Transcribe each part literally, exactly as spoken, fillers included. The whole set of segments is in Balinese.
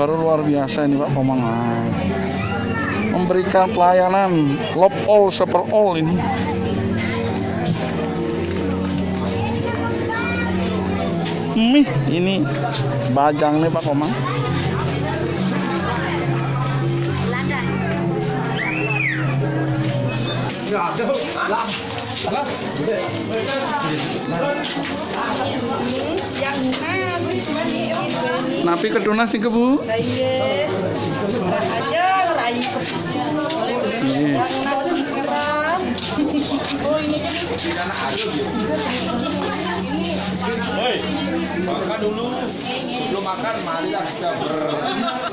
Baru luar biasa ini, Pak Komang. Ah. Memberikan pelayanan love all, super all ini. Mih, ini bajang nih, Pak Komang. Napi ketunas iki, Bu? Iya. Hei, makan dulu. Sebelum makan, marilah kita ber-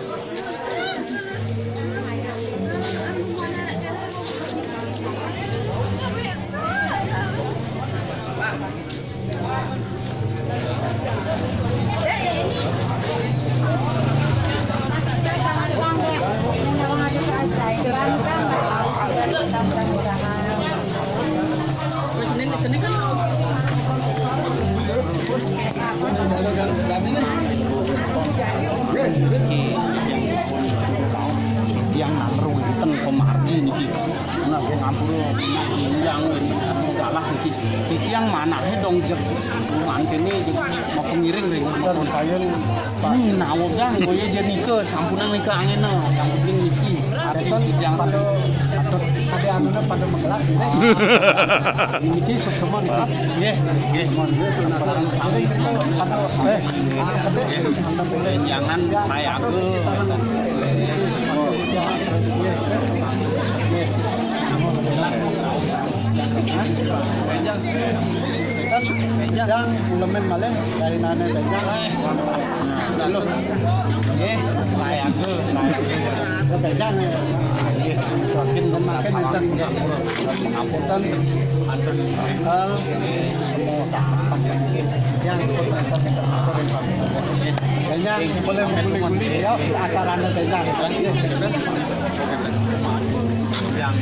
Yang naruh wonten pemargi niki. Nah, sing ampun, yang salah niki. Iki yang manahe dong jeg mangkene jeg mau pengiring ring. Ini nawang kaya jen nika sampunan nika angena. Yang penting niki. Ada yang pada, pada pada anu pada menggelas nggih. Niki suksma niki. Nggih, nggih. Mohon nggih, sami. Eh, jangan saya aku. Yang ulemen malih dari nane benjang. Nah, nggih, saya aku, saya aku. Benjang ya. Nggih, makin makin salah. Ngapunten. Hal yang benjang boleh menguli-uli ya acarane benjang. Yang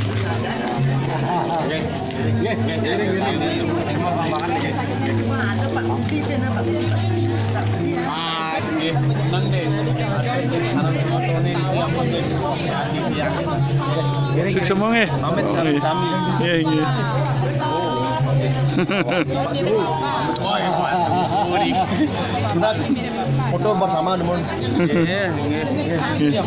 Nggih, nggih, nggih, nggih. Ah, nggih, seneng deh. Sareng semotoné niki ampun nggih. Suksma nggih. Pamit sareng sami. Nggih, nggih. Oh, iya, Mas. Tunas foto bersama, Demun. Nggih, nggih, nggih.